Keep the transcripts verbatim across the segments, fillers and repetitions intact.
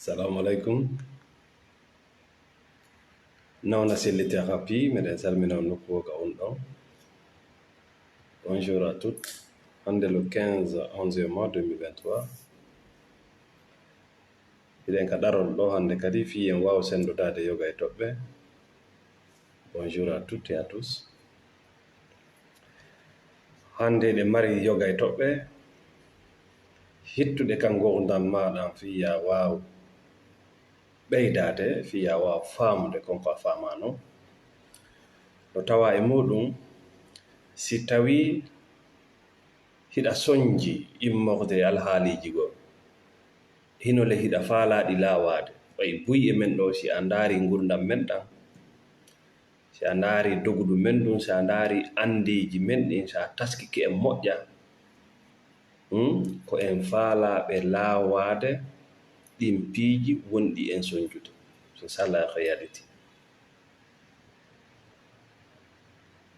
Salamu alaikum. Nawna Selli Thérapie, meɗen salmina on nokku o ka on ɗon. Bonjour à toutes. Hannde le quinze, onzième mois deux mille vingt-trois. Hiɗen ka ɗarol ɗo hannde kadi fii en waaw senndodaade yoga e toɓɓe. Bonjour à toutes et à tous. Hannde eɗen mari yoga e toɓɓe hittuɗe ka nguurndam maaɗa fii yaa waaw ɓeydaade, fii yaa waaw faamude kon ko a faamaano. No tawaa e muuɗum, si tawii hiɗa sonji immorde e alhaaliiji goo, hino le hiɗa faalaa ɗi laawaade. Ɓay buy e men ɗoo, si a ndaari nguurndam men ɗam, si a ndaari dogudu men ɗum, si a ndaari anndeeji men ɗin, si a taskike en moƴƴa, hmm, ko en faalaaɓe laawaade ɗin piiji wonɗi en sonjude. C'est ça la réalité.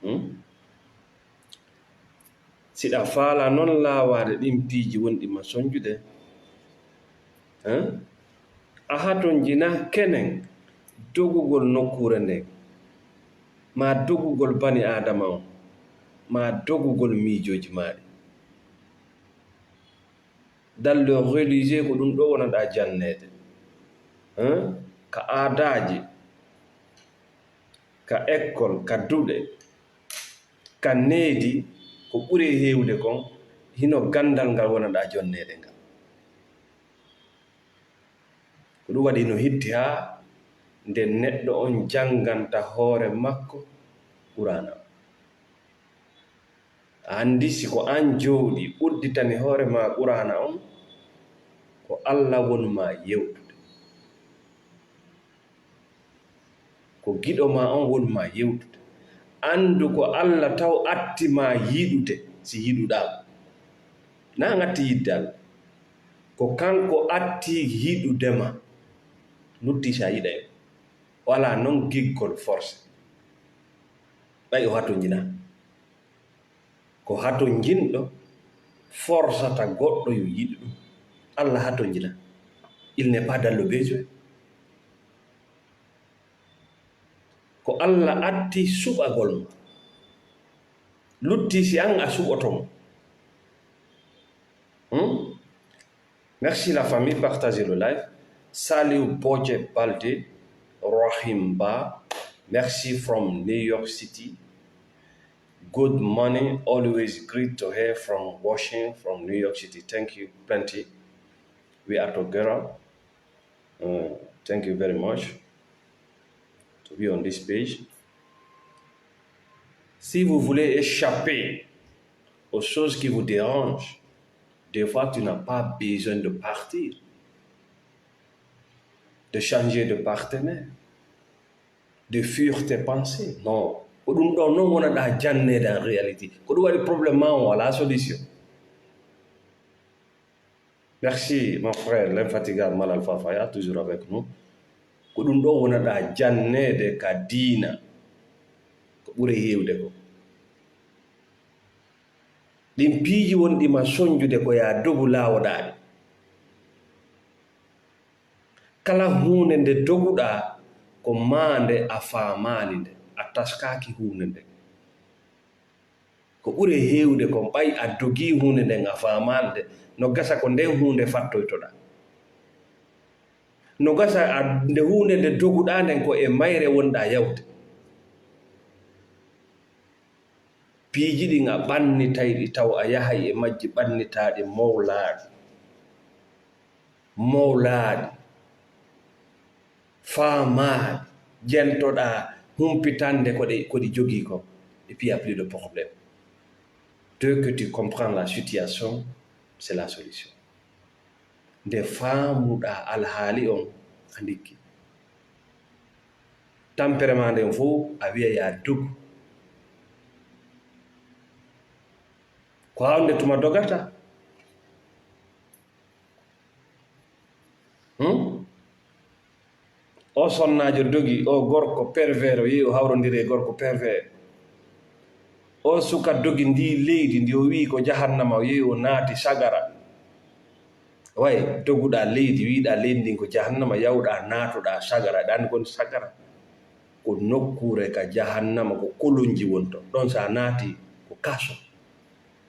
Hmm? Siɗa faala non laawaade ɗin piiji wonɗi ma sonjude, hein? A hatonjina kenen dogugol nokkuure nden, maa dogugol bani Aadama on, maa dogugol miijooji maaɗi. Dans le religieux, ko ɗum ɗo wonaɗaa janneede. Hein? Ka aadaaji, ka ekkol, ka duɗe, ka needi, ko ɓuri heewde kon, hino ganndal ngal wonaɗaa jonneede ngal. Ko ɗum waɗi no hitti haa nde neɗɗo on jannganta hoore makko Quraana on. A anndi si ko an jooɗi udditani hoore ma Quraana on, ko Alla wonu ma yewtude. Ko giɗo ma on wonu ma yewtude. Anndu ko Alla taw atti ma yiɗude si yiɗuɗaa mo. Na an atti yiɗde Alla. Ko kanko atti yiɗude ma. Lutti si a yiɗay mo. Walaa non giggol force. Ɓay o hatonjinaa. Ko hatonjinɗo forsata goɗɗo yo yiɗu ɗum. Alla hatonjina. Il n'est pas dans le besoin. Ko Alla atti suɓagol mo. Lutti si an a suɓoto mo. Hmm? Merci la famille, partagez le live. Salut Boje Balde, Rahim Ba. Merci from New York City. Good morning. Always great to hear from watching from New York City. Thank you plenty. We are together. Uh, thank you very much to be on this page. Si vous voulez échapper aux choses qui vous dérangent, des fois tu n'as pas besoin de partir, de changer de partenaire, de fuir tes pensées. Non. Ko ɗum ɗo non wonata jannede en réalité. Ko ɗum waɗi problème ma on wala solution. Merci mon frère l'infatigable Malal Fafaya, toujours avec nous. Ko ɗum ɗo wonata jannede ka diina. Ko ɓuri heewde ko. Ɗin piiji wonɗi ma sonjude ko yaa dogu laawoɗaa ɗi. Kala huunde nde doguɗaa ko maa nde a faamaali nde, a taskaaki huunde nde. Ko ɓuri heewde kon ɓay a dogii huunde nden a faamaali nde, no gasa ko nden huunde fattoytoɗaa. No gasa a, nde huunde nde doguɗaa nden ko e mayre wonɗaa yawde. Piiji ɗin a ɓannitay ɗi taw a yahay e majji ɓannitaaɗi mawlaaɗi, mawlaaɗi, faamaaɗi, jentoɗaa humpitande ko ɗe, ko ɗi jogii kon, et puis y a plus de problème. Dès que tu comprends la situation, c'est la solution. Nde faamuɗaa alhaali on, a ndikki. Tampere maa nden fow, a wi'a yaa dogu. Ko haawnde tuma dogata. Hmm? O sonnaajo dogi, o gorko pervers, o yehi o hawrondiri e gorko pervers. O suka dogi ndi leydi, ndi o wi'i ko jahannama, o yehi o naati sagara. Way, doguɗaa leydi, wiiɗaa leydi ndin ko jahannama, yawɗaa naatoɗaa sagara, ɗan kon sagara. Ko nokkuure ka jahannama, ko kolonji won ton. Ɗon so a naati, ko kaso.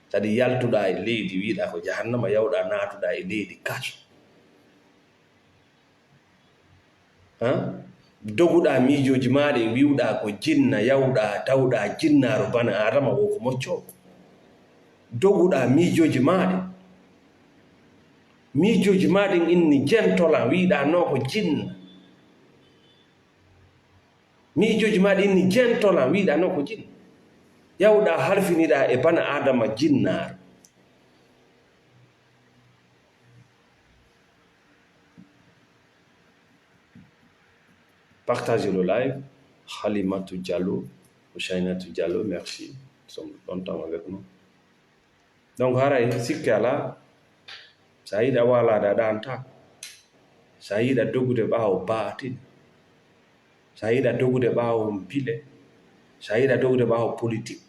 Sadi yaltuɗaa e leydi, wiiɗaa ko jahannama, yawɗaa naatuɗaa e leydi kaso. Haa? Doguɗaa miijooji maa ɗin, wi'uɗaa ko jinna, yawɗaa, tawɗaa jinnaaru bana Aadama, wo ko moccoo. Doguɗaa miijooji maa ɗin. Miijooji maa ɗin inni jentolan, wi'uɗaa no ko jinna. Miijooji maa ɗin inni jentolan, wi'uɗaa no ko jinna. Yawɗaa halfiniɗaa e bana Aadama jinnaaru. Partagez le live. Halimatou Diallo, Houchainatou Diallo, merci. Nous sommes longtemps avec nous. Donc, haray sikke alaa, so a yiɗaa waalaade, a ɗaantaako. So a yiɗaa dogude ɓaawo baatin, so a yiɗaa dogude ɓaawo bile, so a yiɗaa dogude ɓaawo politik,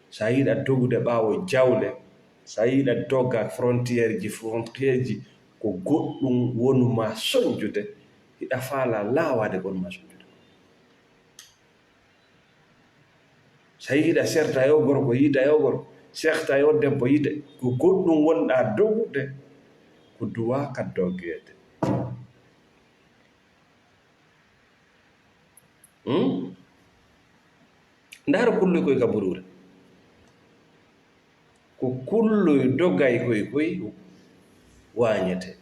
so a yiɗaa dogude ɓaawo jawle, so a yiɗaa dogga frontière ji, frontière ji, ko goɗɗum wonu maa sonjude, hiɗa faalaa laawaade ko wonu maa sonjude. So a yiɗaa serta yo gorko, yiida yo gorko, serta yo debbo, yiida, ko goɗɗum wonɗaa dogude, ko duwaa ka dogeede. Hmm? Ndaara kulloy koy ka buruure. Ko kulloy dogay koy koy waañete.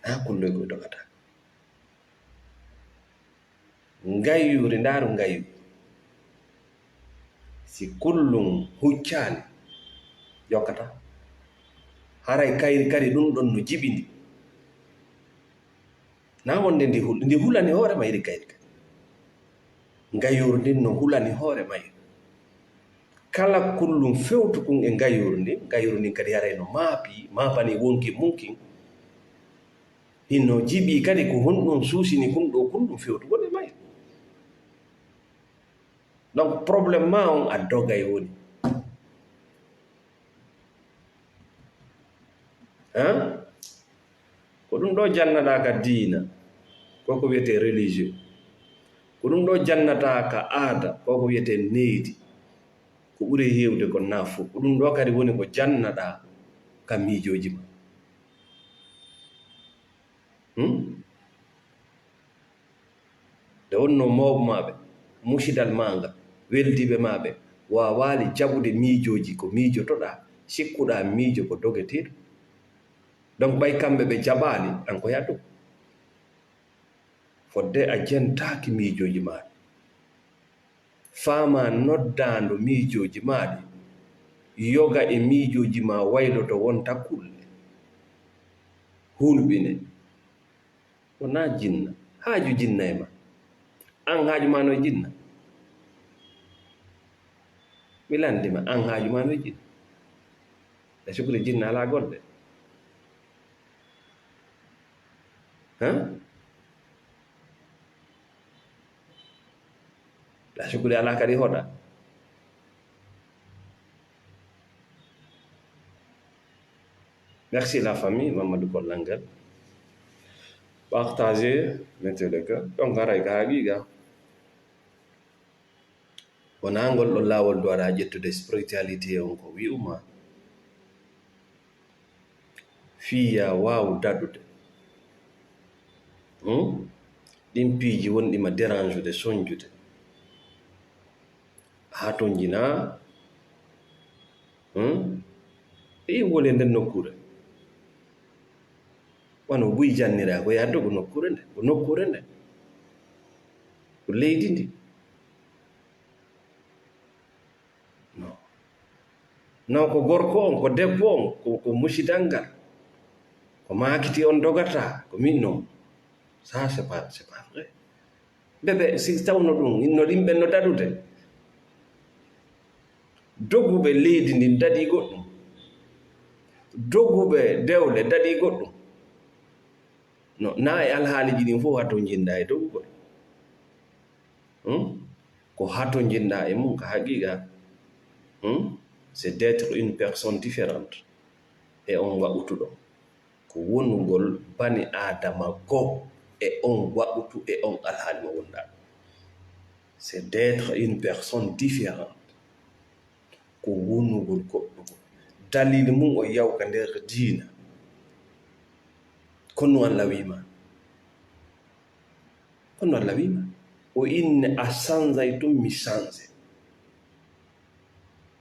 Naa kulloy koy dogata. Ngayuuri, ndaaru ngayuuri. Si kullum huccaali, ƴokkata. Haray kayri kadi ɗum ɗon no jiɓi ndi. Naa wonde ndi hul-, ndi hulani hoore mayri kayri kadi. Ngayuuri ndin no hulani hoore mayri. Kala kullum fewtu kun e ngayuuri ndin, ngayuuri ndin kadi haray no maapi, maapani wonki mun kin. Hino jiɓi kadi ko honɗum suusini kun ɗoo kullum fewtugol e mayri. Donc, problème maa on a dogay woni. Hein? Ko ɗum ɗoo jannaɗaa ka diina, ko ko wiyetee religieux. Ko ɗum ɗoo jannataa ka aada, ko ko wiyetee neydi. Ko ɓuri heewde ko nafu. Ko ɗum ɗoo kadi woni ko jannaɗaa ka miijooji ma. Hmm? Nde wonnoo mawɓe maa ɓe, musidal maa ngal, weldiiɓe maa ɓe, waawaali jaɓude miijooji ko miijotoɗaa, sikkuɗaa miijo ko dogeteeɗo. Donc, ɓay kamɓe ɓe jaɓaali, an ko yaa dow. Fodde a jentaaki miijooji maa ɗi. Faamaa noddaandu miijooji maa ɗi, yoga e miijooji maa wayloto wonta kulle. Hulɓine. Wonaa jinna. Haaju jinna e ma. An haaju maa no e jinna? Mi lanndi ma, an haaju maa no e jinna? E sukkude jinna alaa golle. Hein? Ɗa sukkude alaa kadi hoɗa. Merci la famille, Mamadou Kollangal. Partagez, mettez le cœur. Donc, haray ka haqiqa. Wonaa ngol ɗon laawol duwaɗaa ƴettude spiritualité on ko wi'uma. Fii yaa waawu daɗude. Hmm? Ɗin piiji wonɗi ma dérange-ude, sonjude. Haa to njinaa. Hmm? E woni e nder nokkuure. Wano buy janniraa ko yahde ko nokkuure nde. Ko nokkuure nde. Ko leydi ndi. Non. Non, ko gorko on, ko debbo on, ko, ko musidal ngal. Ko maakiti on dogata, ko min non. Ça, c'est pas, c'est pas vrai. Bebe, si tawno ɗum, no ɗimɓe no daɗude. Doguɓe leydi ndin daɗi goɗɗum. Doguɓe dewle daɗi goɗɗum. No, na e alhaaliji ɗin fof hato njinda e dogugol. Hmm? Ko hato njinda e mum ka haqiqa. Hmm? C'est d'être une personne différente. E on waɗutuɗo. Ko wonugol bani Aadama goo e on waqtu, e on alhaali mo wonɗaa. C'est d'être une personne différente. Ko wonugol goɗɗo goo. Dalil mum o yawta nder diina. Ko no Allah wiima. Ko no Allah wiima. O inni a sanzay tun mi sanze.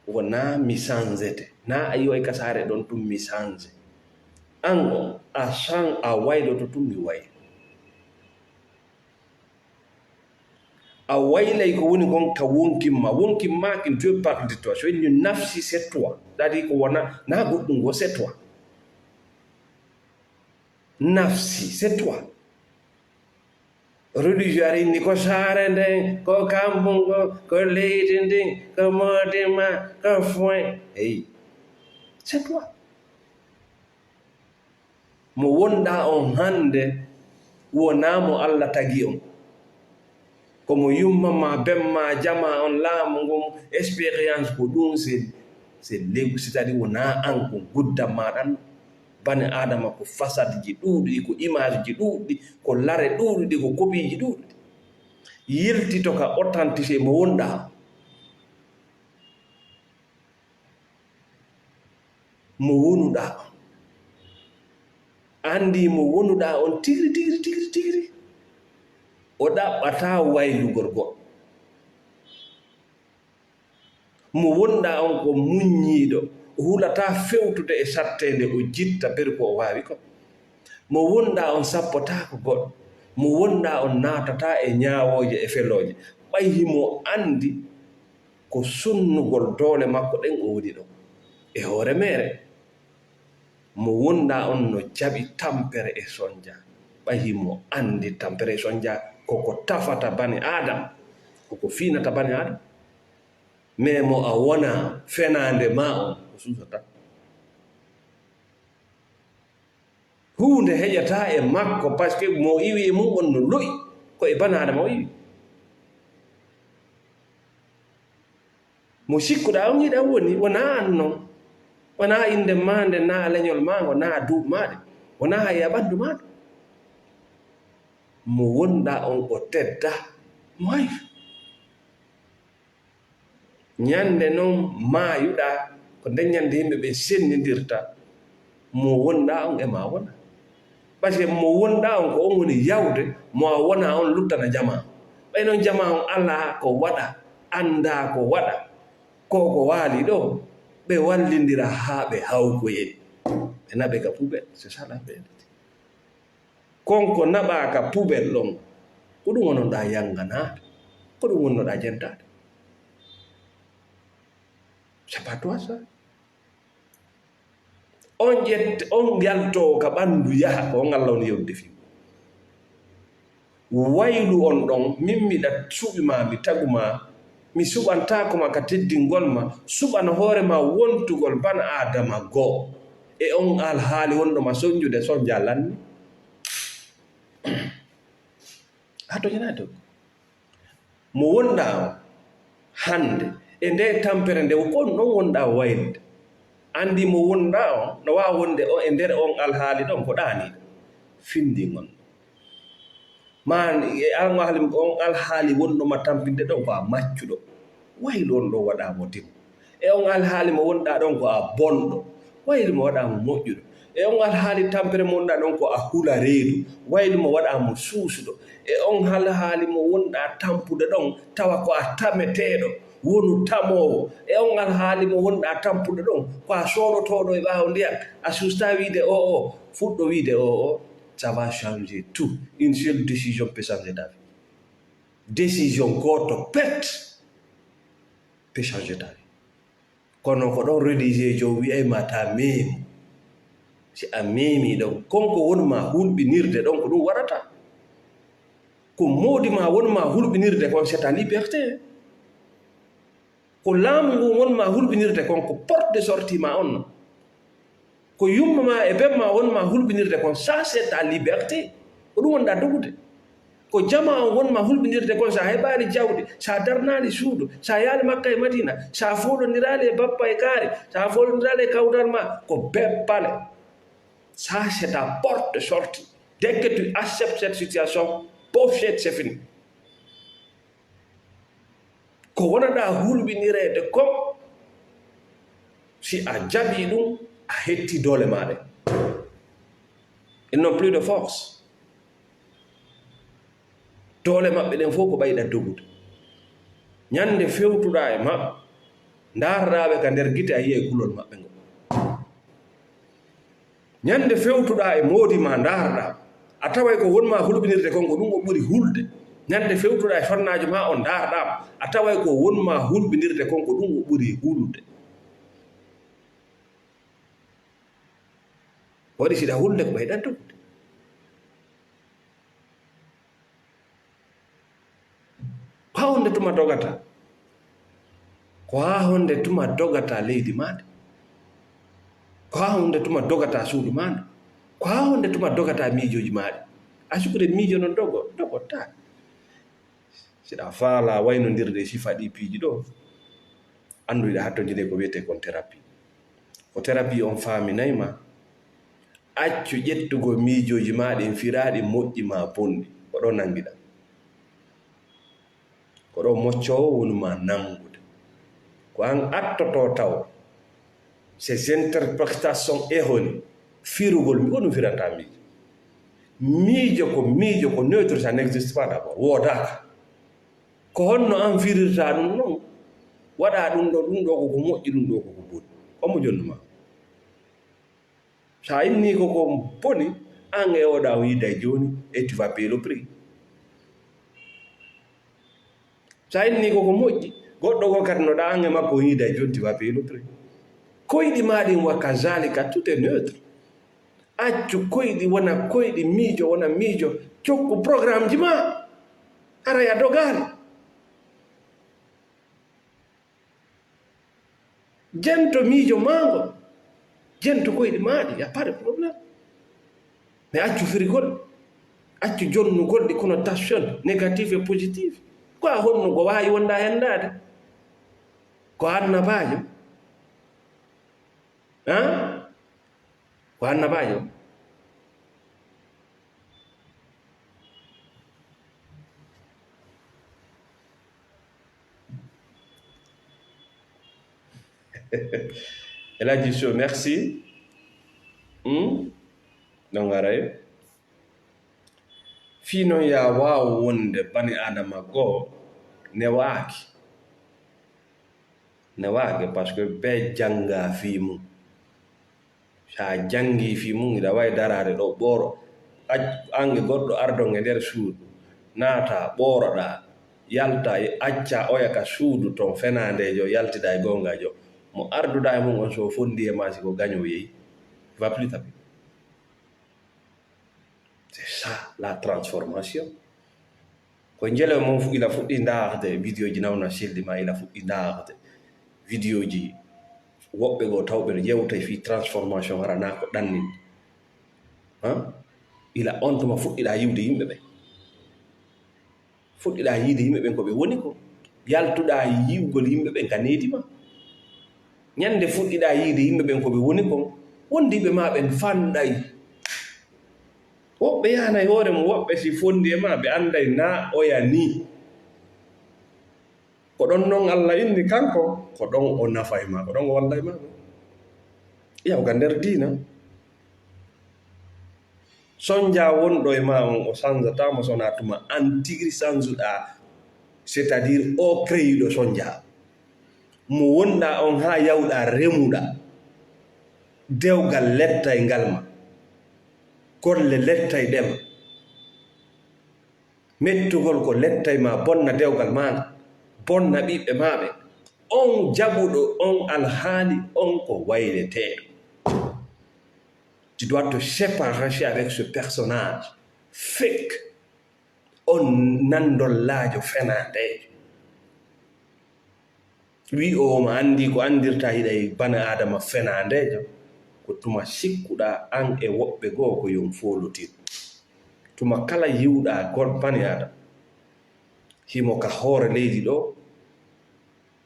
Wonaa mi sanzete. Naa a yiway ka saare ɗon tun mi sanze. An on, a san-, a wayloto tun mi waylo. A waylay ko woni kon ka wonkin ma. Wonkin ma kin, tu es parti de toi. So inni nafsi, c'est toi. C'est-à-dire ko wona, naa goɗɗum goo, c'est toi. Nafsi, c'est toi. Religion ari ni ko saare nden, ko kambu ngon, ko leydi ndin, ko moodi ma, ko foin. Hey, c'est toi. Mo wonɗaa on hannde, wonaa mo Allah tagi on. Ko mo yumma ma, ben ma, jama on, laamu ngun, expérience, ko ɗum c'est, c'est legu, c'est-à-dire wonaa an, ko gudda ma ɗan. Bani Aadama ko fasadji ɗuuɗuɗi, ko image ji ɗuuɗuɗi, ko lare ɗuuɗuɗe, ko kopiiji ɗuuɗuɗi. Yiltito ka authenticité mo wonɗaa. Mo wonuɗaa on. Anndii mo wonuɗaa on tigiri, tigiri, tigiri, tigiri. O ɗaɓɓataa waylugol goɗɗo. Mo wonɗaa on ko muññiiɗo, o hulataa fewtude e satteende, o jitta beri ko o waawi kon. Mo wonɗaa on sappotaako goɗɗo. Mo wonɗaa on naatataa e ñaawooje e felooje. Ɓay himo anndi ko sunnugol doole makko ɗen o woni ɗon. E hoore meere, mo wonɗaa on no jaɓi tampere e sonja. Ɓay himo anndi tampere e sonja ko ko tafata bani Aadama, ko ko fiinata bani Aadama. Mais mo a wonaa, fenaande ma on, ko suusata. Huunde heƴataa e makko, parce que mo iwi e mum on no lo'i, ko e bani Aadama o iwi. Mo sikkuɗaa on hiɗa woni, wonaa an non. Wonaa innde maa nden, naa leñol maa ngol, naa duuɓi maa ɗin. Wonaa hay a ɓanndu maa ɗum. Mo wonɗaa on o tedda, mo hayfu. Ñande non maayuɗaa, ko nden ñande yimɓe ɓen sennindirta. Mo wonɗaa on e maa wona. Parce que mo wonɗaa on ko on woni yawde, mo a wonaa on luttana jamaa. Ɓay non jamaa on alaa ko waɗa, anndaa ko waɗa. Ko ko waali ɗoo, ɓe wallindira haa ɓe hawkoyee. Ɓe naɓe ka poubelle, c'est ça la réalité. Kon ko naɓaa ka poubelle ɗon, ko ɗum wonnoɗaa yanganaade, ko ɗum wonnoɗaa jentaade. C'est pas toi ça. On ƴette, on yaltoo ka ɓanndu yaha, ko on Allah woni yewtude fii. Waylu on ɗon, min miɗa suɓi ma, mi tagu ma, mi suɓantaako ma ka teddingol ma, suɓana hoore ma wontugol bana Aadama goo. E on alhaali wonɗo ma sonjude, sonja lanni. A toñanaade. Mo wonɗaa on hannde, e nde tampere nde, ko on ɗon wonɗaa waylude. Anndi mo wonɗaa on, no waawa wonde o e nder on alhaali ɗon ko ɗaaniiɗo. Findingol. Maa e alhaali, on alhaali wonɗo ma tampinde ɗon ko a maccuɗo. Waylu on ɗon waɗaa mo dimo. E on alhaali mo wonɗaa ɗon ko a bonɗo, wayli mo waɗaa mo moƴƴuɗo. E on alhaali tampere mo wonɗaa ɗon ko a hula reedu, wayli mo waɗaa mo suusuɗo. E on alhaali mo wonɗaa tampude ɗon, tawa ko a tameteeɗo, wonu tamoowo. E on alhaali mo wonɗaa tampude ɗon, ko a soodotooɗo e ɓaawo ndiyan, a suustaa wiide o o, fuɗɗo wiide o o, ça va changer tout. Une seule décision peut changer ta vie. Décision gooto pet peut changer ta vie. Kono ko ɗon religieux jo wi'ay ma ta meemu. Si a meemi ɗon, kon ko woni ma hulɓinirde ɗon, ko ɗum waɗata. Ko moodi ma woni ma hulɓinirde kon, c'est ta liberté. Ko laamu ngun woni ma hulɓinirde kon, ko porte de sortie ma on non. Ko yumma ma e ben ma won ma hulɓinirde kon, ça c'est ta liberté. Ko ɗum wonɗaa dogude. Ko jama on won ma hulɓinirde kon, sa heɓaali jawdi, sa darnaali suudu, sa yaali Makka e Madina, sa foolondiraali e bappa e kaari, sa foolondiraali e kawtal ma, ko beppale. Ça, c'est ta porte de sortie. Dès que tu acceptes cette situation, pauvre chef, c'est fini. Ko wonanɗaa hulɓinireede kon, si a jaɓii ɗum, a hettii doole maa ɗen. Ils n'ont plus de force. Doole maɓɓe ɗen fof ko ɓayda dogude. Ñande fewtuɗaa e maɓɓe, ndaarɗaa ɓe ka nder gite, a yi'ay kulol maɓɓe ngol. Ñande fewtuɗaa e moodi maa, ndaarɗaa, a taway ko won maa hulɓinirde kon ko ɗum o ɓuri hulde. Ñande fewtuɗaa e sonnaajo maa on, ndaarɗaa mo, a taway ko won maa hulɓinirde kon ko ɗum o ɓuri hulde. Waɗi siɗa hulde ko ɓayɗan dogude. Ko haa honde tuma dogata? Ko haa honde tuma dogata leydi maa ndi? Ko haa honde tuma dogata suudu maa ndu? Ko haa honde tuma dogata miijooji maa ɗi? A sukude miijo non dogo, dogo taa. Siɗa faala waynondirde e sifa ɗi piiji ɗo, anndu hiɗa hattondiri e ko wiyetee kon thérapie. Ko thérapie on faaminay ma, accu ƴettugol miijooji maa ɗin firaaɗi moƴƴi maa bonɗi. Ko ɗo nangiɗaa. Ko ɗo moccoowo woni ma nangude. Ko an attoto taw ces interprétations erronées, firugol mi ko ɗum firanta miijo. Miijo ko miijo, ko neutre, ça n'existe pas d'abord. Woodaaka. Ko honno an firirta ɗum non? Waɗa ɗum ɗo, ɗum ɗo ko ko moƴƴi, ɗum ɗo ko ko boni. Hombo jonnu ma? Sa inni ko ko boni, an e oɗa o yiiday jooni, et tu vas payer le prix. Sa inni ko ko moƴƴi, goɗɗo goo kadi no ɗa an e makko o yiiday jooni, tu vas payer le prix. Koyɗi ma ɗin wa kazalika, tout est neutre. Accu koyɗi wona koyɗi, miijo wona miijo, cokku programmeji ma, haray a dogaali. Jento miijo maa ngo, jento koyɗi maa ɗi, y a pas de problème. Mais accu firgol, accu jonnugol ɗi connotation négative et positive. Ko a honno ko waawi wonda henndaade? Ko annabaajo? Hein? Ko annabaajo? El Hadji Sow, merci. Hmm? No ngaray. Fii non ya waaw wonde bani Aadama goo newaaki. Newaaki, parce que bee janngaa fii mum. Sa janngii fii mum, hiɗa waawi daraade ɗo, ɓooro, ac-, an e goɗɗo ardon e nder suudu, naata, ɓooroɗaa, yalta, acca oya ka suudu ton, fenaandeejo, yaltida e goongajo. Mo arduɗaa e mum on, so o fonndii e maa, si ko gaño o yehi, va plus taper. C'est ça, la transformation. Ko njele mon fu-, ila fuɗɗi ndaarde vidéo ji nawna selli ma, ila fuɗɗi ndaarde vidéo ji woɓɓe goo tawɓe no yewta fii transformation, hara naa ko ɗannin. Ha? Ila on tuma fuɗɗiɗaa yiwde yimɓe ɓen. Fuɗɗiɗaa yiide yimɓe ɓen ko ɓe woni kon. Yaltuɗaa yiwgol yimɓe ɓen ka needi ma. Ñande fuɗɗiɗaa yiide yimɓe ɓen ko ɓe woni kon, wondiiɓe ma ɓen fanɗay. Woɓɓe yahanay hoore mum, woɓɓe si fonndi e ma, ɓe annday naa oya nii. Ko ɗon non Alla inni kanko, ko ɗon o nafa e ma, ko ɗon o walla e ma. Yaw ka nder diina. Sonja wonɗo e ma on, o sanzata mo, so wonaa tuma an tigi sanzuɗaa, c'est-à-dire o créyuɗo sonja. Mo wonɗaa on haa yawɗaa remuɗaa. Dewgal lettay ngal ma. Golle lettay ɗe ma. Mettugol ko lettay ma, bonna dewgal maa ngal, bonna ɓiɓɓe maa ɓe. On jaɓuɗo on alhaali on ko wayleteeɗo. Tu dois te séparer avec ce personnage fake. On nandollaajo fenaandeejo. Wi'oowo ma anndi ko anndirta hiɗa e bani Aadama fenaandeejo, ko tuma sikkuɗaa an e woɓɓe goo ko yo on foolotir. Tuma kala yiwɗaa gol bani Aadama, himo ka hoore leydi ɗoo,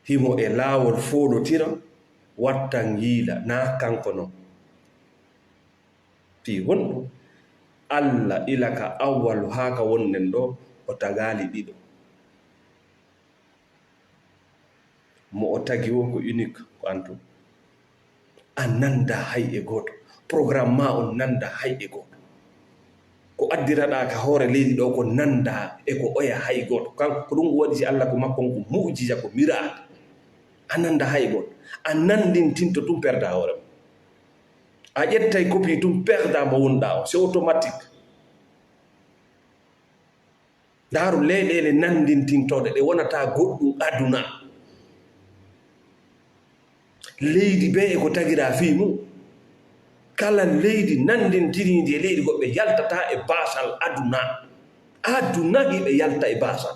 himo e laawol foolotira, wattan yiila, naa kanko non. Fii honɗum? Alla ila ka awwalu haa ka wonden ɗo, o tagaali ɗiɗo. Mo o tagi wo ko unique, ko an tun. A nanda hay e gooto. Programme ma on nanda hay e gooto. Ko addiraɗaa ka hoore leydi ɗo ko nanda e ko oya hay gooto. Kan, ko ɗum waɗi si Alla ko makko on ko mu'jiza, ko miracle. A nanda hay e gooto. A nandintinto tun perda hoore ma. A ƴettay copie tun perda mo wonɗaa o. C'est automatique. Ndaaru leyɗeele nanndintintooɗe ɗe wonata goɗɗum aduna. Leydi bee e ko tagiraa fii mum. Kala leydi nanndintiriindi e leydi goɗɗo, ɓe yaltataa e baasal aduna. Aduna hiɓe yalta e baasal.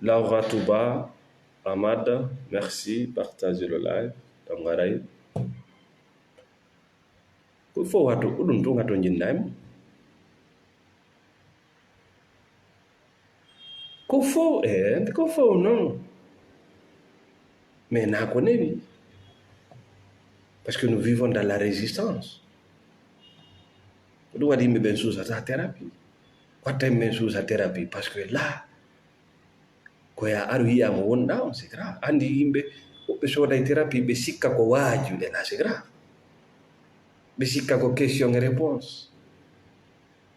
Laura Touba Amad, merci, partage le live. Ɗon ngaray. Ko fof wato, ko ɗum tun hato jinndaay mo. Ko fof, eh, ko fof non. Mais naa ko newi. Parce que nous vivons dans la résistance. Ko ɗum waɗi yimɓe ɓen suusata thérapie. Ko watta yimɓe ɓen suusa thérapie? Parce que là, ko ya aru yiya mo wonɗa on, c'est grave. Andi yimɓe, woɓɓe sooday thérapie, ɓe sikka ko waajude, là, c'est grave. Ɓe sikka ko question et réponse.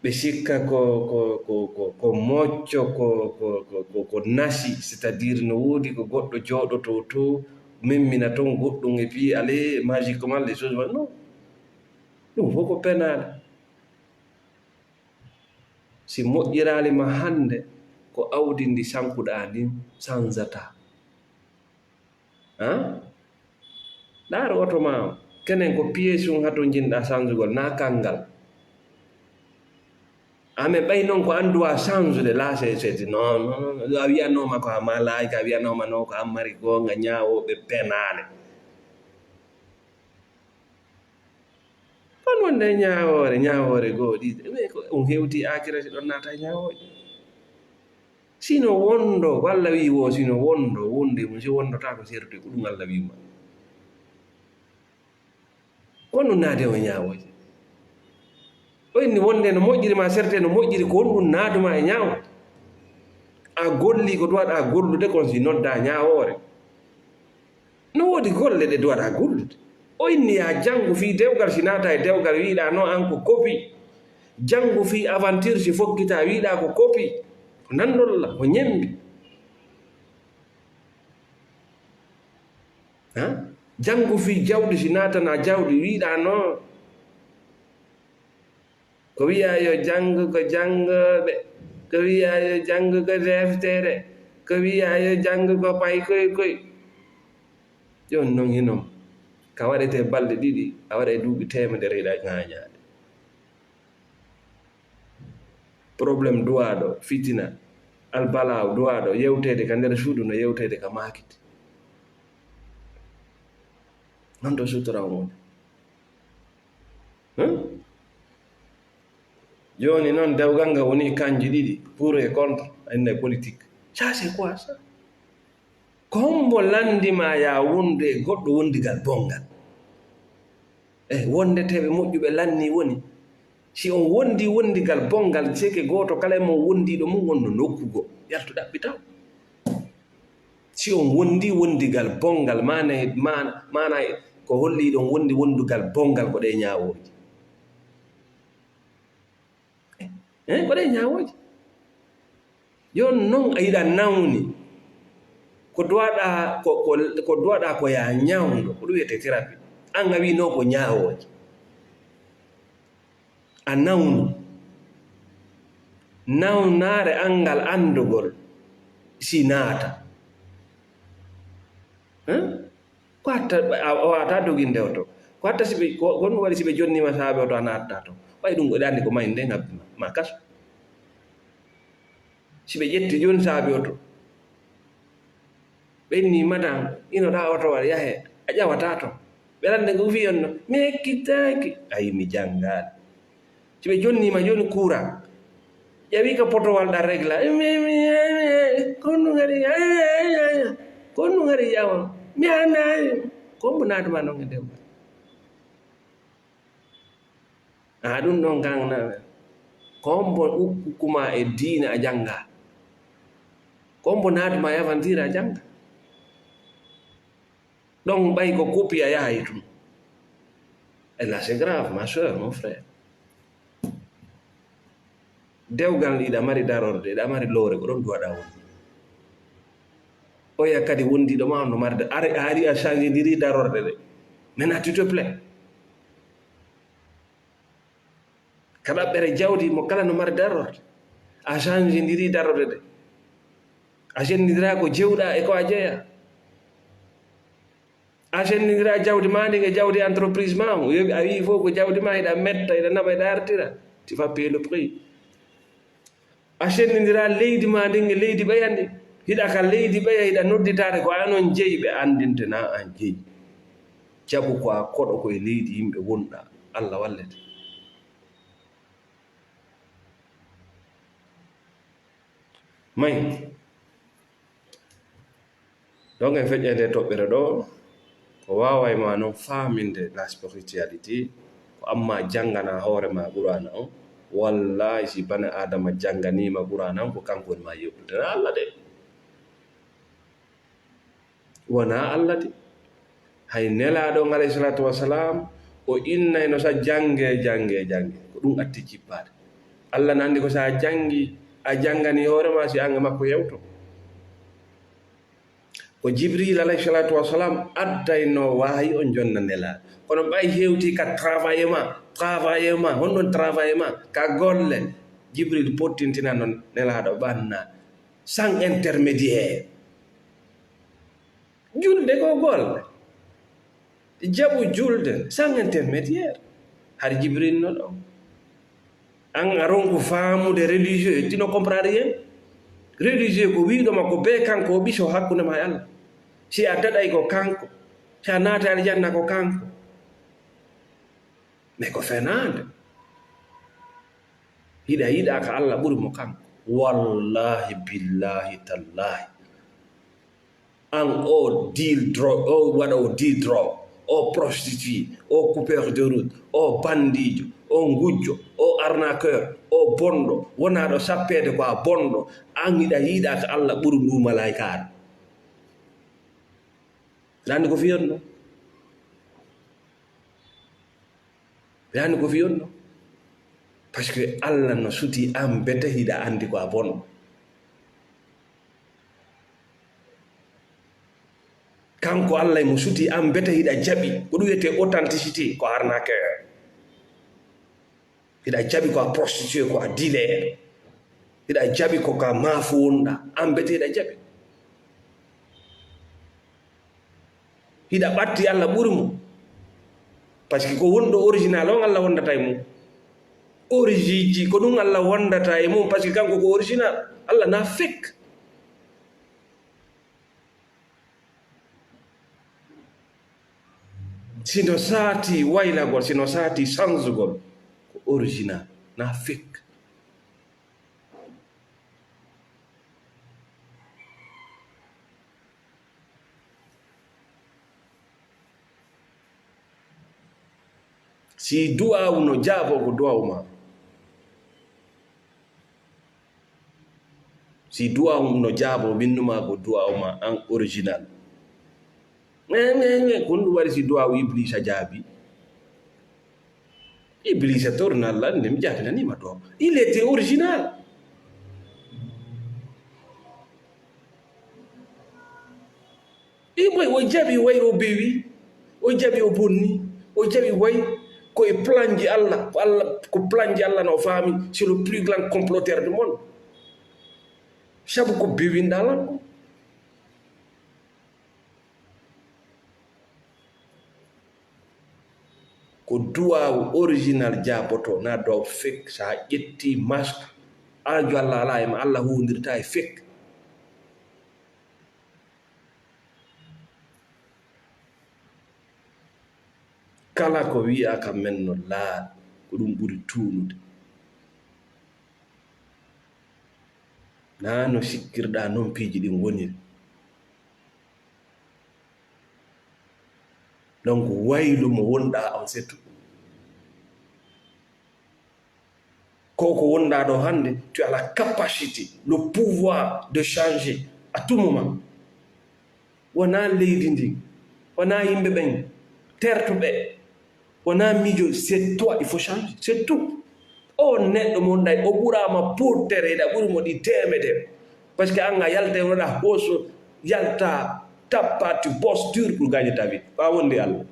Ɓe sikka ko, ko, ko, ko, ko mocco, ko, ko, ko, ko, ko nasi, c'est-à-dire no woodi ko goɗɗo jooɗoto to, memmina ton goɗɗum, et puis aller magiquement les choses vont. Non. Ɗum fof ko penaale. Si moƴƴiraali ma hannde, ko awdi ndi sankuɗaa ndin sanzataa. Han? Ndaar oto ma on. Kenen ko piyeesun hato njiɗɗaa sanzugol, naa kanngal. Amen ɓay non ko an duwa sanzude, là, c'est, c'est, non, non, non, a wiyanooma ko a malaayika, a wiyanooma non ko an mari goonga, ñaawooɓe penaale. Kono wonde ñaawoore, ñaawoore goo ɗiɗi, mais ko on hewti aakira si ɗon naata e ñaawooje. Sino wondo, ko Alla wi'i wo, sino wondo, wonde mum, si wondotaako, serti ko ɗum Alla wi'i ma. Ko ɗum naati o e ñaawooje. O inni wonde no moƴƴiri ma, serte no moƴƴiri, ko honɗum naatuma e ñaawo? A golli ko duwaɗa gollude kon, si nodda ñaawoore. No woodi golle ɗe duwaɗa gollude. O inni yaa janngu fii dewgal, si naata e dewgal, wiɗa no an ko kopi. Janngu fii aventure, si fokkita, wiɗa ko kopi. Ko nandolla, ko ñembi. Ha? Janngu fii jawdi, si naatana jawdi, wiɗa no. Ko wi'a yo janngu ko janngooɓe, ko wi'a yo janngu ko deftere, ko wi'a yo janngu ko pay koy koy. Jooni non hinon, ka waɗetee balɗe ɗiɗi, a waɗa e duuɓi teemedere hiɗa ŋaañaade. Problème duwaaɗo, fitina, albalaaw duwaaɗo, yewteede ka nder suudu no yewteede ka maakiti. Non to sutura on woni. Hmm? Jooni noon, dewgal ngal woni kanji ɗiɗi, pour et contre, enne politique. Ça, c'est quoi ça? Ko hombo lanndi ma yaa wondu e goɗɗo wondigal bonngal? Eh, wondeteeɓe moƴƴuɓe lanni woni. Si on wondi wondigal bonngal, seke gooto kala e mon wondiiɗo mum wonno nokku goo, yaltu ɗaɓɓita. Si on wondi wondigal bonngal, maana, maana, maana ko holli ɗon wondi wondugal bonngal ko ɗe ñaawooji. Eh, ko ɗe ñaawooji. Jooni non a yiɗa nawni. Ko duwaɗa ko, ko, ko duwaɗa ko yaa ñawndo, ko ɗum wiyetee thérapie. An a wi'no ko ñaawooji. A nawnu. Nawnaare an ngal anndugol si naata. Hein? Ko hatta a, a waawata doginde oto. Ko hatta si ɓe, ko, ko ɗum waɗi si ɓe jonniima saabe oto a naattaa ton. Ɓay ɗum ko ɗe anndi ko mayde ngabbi ma, ma kaso. Si ɓe ƴetti jooni saabe oto. Ɓe inni, "Madan, inoɗaa oto waɗa yahe, a ƴawataa ton." Ɓe lande ko fii on no, "Mi ekkitaaki." Ayi, mi janngaali. Si ɓe jonniima jooni kuuran, Ƴawi ka potowal ɗa regla. Mi, mi, mi, mi, ko ɗum ngari, ay, ay, ay, ay. Ko ɗum ngari yawa. Mi annda, ay. Ko mbo naatuma noon e ndemba. A ɗum ɗon kan na. Ko mbo ukkuma e diina a jannga. Ko mbo naatuma e aventure a jannga. Ɗon ɓay ko kupi a yahay tun. Et là, c'est grave, ma soeur, mon frère. Dewgal iɗa mari darorde, iɗa mari lowre, ko ɗon duwaɗa woni. Oya kadi wondiɗo ma on no mari da-, ari, ari a change ndiri darorde de. Maintenant, tu te plains. Ka ɗaɓɓere jawdi mo kala no mari darorde. A change ndiri darorde de. A sendindira ko jewɗa e ko a jeya. A sendindira jawdi ma ndin e jawdi entreprise ma on. Yo a wi'i fof ko jawdi ma hiɗa metta, hiɗa naɓa, hiɗa artira. Tu vas payer le prix. A sendindira leydi ma ndin e leydi ɓeya ndin. Hiɗa ka leydi ɓeya, hiɗa nodditaade ko an on jeyi, ɓe anndinte na an jeyi. Jaɓu ko a koɗo ko e leydi yimɓe wonɗa. Allah wallete. May. Donc, en feƴƴa nde toɓɓere ɗo, ko waaway ma noon faaminde la spiritualité, ko amma janngana hoore ma Qur'aana on, wallahi, si bane Aadama jannganiima Qur'aana on, ko kanko woni ma yewtude, na Allah de. Wonaa Allah de. Hay Nelaaɗo on, alayhi salaatu wa salaam, o innayno sa jannge, jannge, jannge. Ko ɗum atti jippaade. Allah na anndi ko sa janngi, a janngani hoore ma, si an e makko yewto. Ko Jibril, alayhi salaatu wa salaam, addayno wahayi on jonna Nelaaɗo. Kono ɓay hewti ka travail ma, travail ma, honɗon travail ma, ka golle, Jibril pottintinano Nelaaɗo ɓanna, sans intermédiaire. Julde ko golle. Jaɓu julde sans intermédiaire. Hari Jibril no ɗo. An a ronku faamude religieux, tu ne comprends rien. Religieux ko wi'uɗo ma ko be kanko o ɓiso hakkunde ma e Allah. Si a daɗay ko kanko, si a naata aljanna ko kanko. Mais ko fenaande. Hiɗa yiɗa ka Allah ɓuri mo kanko. Wallahi, billahi, tallahi. An o deal drogue, o waɗa o deal drogue, o prostitué, o coupeur de route, o bandiijo, o ngujjo, o arnaqueur, o bonɗo, wonaaɗo sappeede ko a bonɗo. An hiɗa yiɗa ka Allah ɓuri ndu malaykaaru. Aɗa anndi ko fiyonno? Aɗa anndi ko fiyonno? Parce que Allah no suti an bete hiɗa anndi ko a bonɗo. Kanko Allah mo suti an bete hiɗa jaɓi. Ko ɗum wiyetee authenticité, ko arnaqueur. Hiɗa jaɓi ko a prostitué, ko a dealer. Hiɗa jaɓi ko ka maafu wonɗa. An bete hiɗa jaɓi. Hiɗa ɓatti Allah ɓuri mo. Parce que ko wonɗo original on Allah wondata e mum. Origine ji ko ɗum Allah wondata e mum, parce que kanko ko original. Allah na fake. Sino saati waylagol, sino saati sanzugol, ko original, na fake. Si du'aawu no jaabo ko du'aawu ma. Si du'aawu no jaabo, min numa ko du'aawu ma an original. Mais, mais, mais, ko honɗum waɗi si du'aawu Ibliisa jaabi? Ibliisa torna Allah, nde mi jaabinaniima du'aawu. Il était original. I boy, o jaɓi way o bewi, o jaɓi o bonni, o jaɓi way ko e plan ji Allah, ko Allah, ko plan ji Allah no o faami, c'est le plus grand comploteur du monde. Sabu ko bewinɗa lan ko. Ko duwaawu original jaaboto, na duwaawu fake. So a ƴetti masque, aajo Allah alaa e ma, Allah huwondirta e fake. Kala ko wi'aa ka men no laaɓi, ko ɗum ɓuri tuunude. Naa no sikkirɗaa non piiji ɗin woniri. Donc, waylu mo wonɗaa on, c'est tout. Ko ko wonɗaa ɗo hannde, tu as la capacité, le pouvoir de changer à tout moment. Wonaa leydi ndin, wonaa yimɓe ɓen, tertuɓe, wonaa miijo, c'est toi, il faut changer, c'est tout. O neɗɗo mo wonɗaa, o ɓuraama pootere, hiɗa ɓuri mo ɗi teemedere. Parce que an a yalta, wonɗaa hooso, yalta, tappa, tu bosses dur pour gagner ta vie. Ɓaa wonde Allah.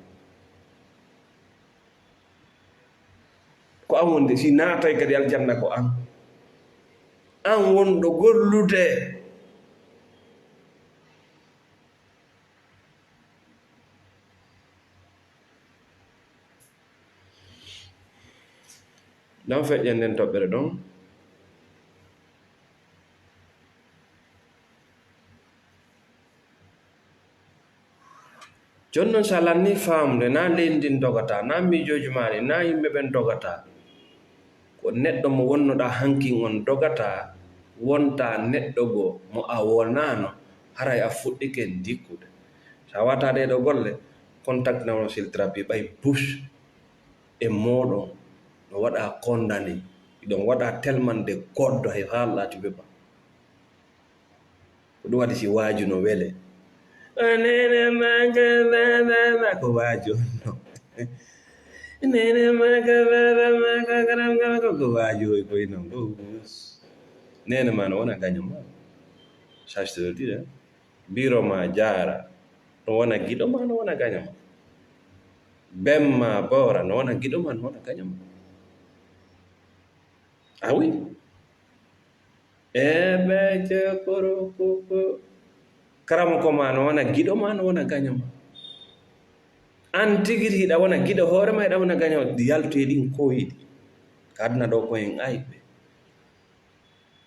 Ko an wonde, si naatay kadi aljanna ko an. An wonɗo gollude. Ɗon feƴƴen nden toɓɓere ɗon. Jooni non, si a lannii faamde, naa leydi ndin dogata, naa miijooji maa ɗin, naa yimɓe ɓen dogata. Ko neɗɗo mo wonnoɗaa hankin on dogata, wontaa neɗɗo goo mo a wonaano, haray a fuɗɗike ndikkude. Si a waɗataa ɗee ɗoo golle, contact na on siltirapi ɓay bus e mooɗon no waɗa condamné, ɗon waɗa tellement de code hay haalɗaa ti beba. Ko ɗum waɗi si waaju no wele. O nene maka baba ma ko waaju on no. Nene maka baba ma ko garam gam ko ko waaju hoy koy non. Ko nene ma no wona gaño ma. Ça je te le dis, hein. Biro ma jaara no wona giɗo ma, no wona gaño ma. Bem ma boora no wona giɗo ma, no wona gaño ma. Ah oui. Ebe cekoro koko. Karamoko ma no wona giɗo ma, no wona gaño ma. An tigi tigi hiɗa wona giɗo hoore ma, hiɗa wona gaño, yaltu e ɗin koyɗi. Ka aduna ɗo ko en ayɓe.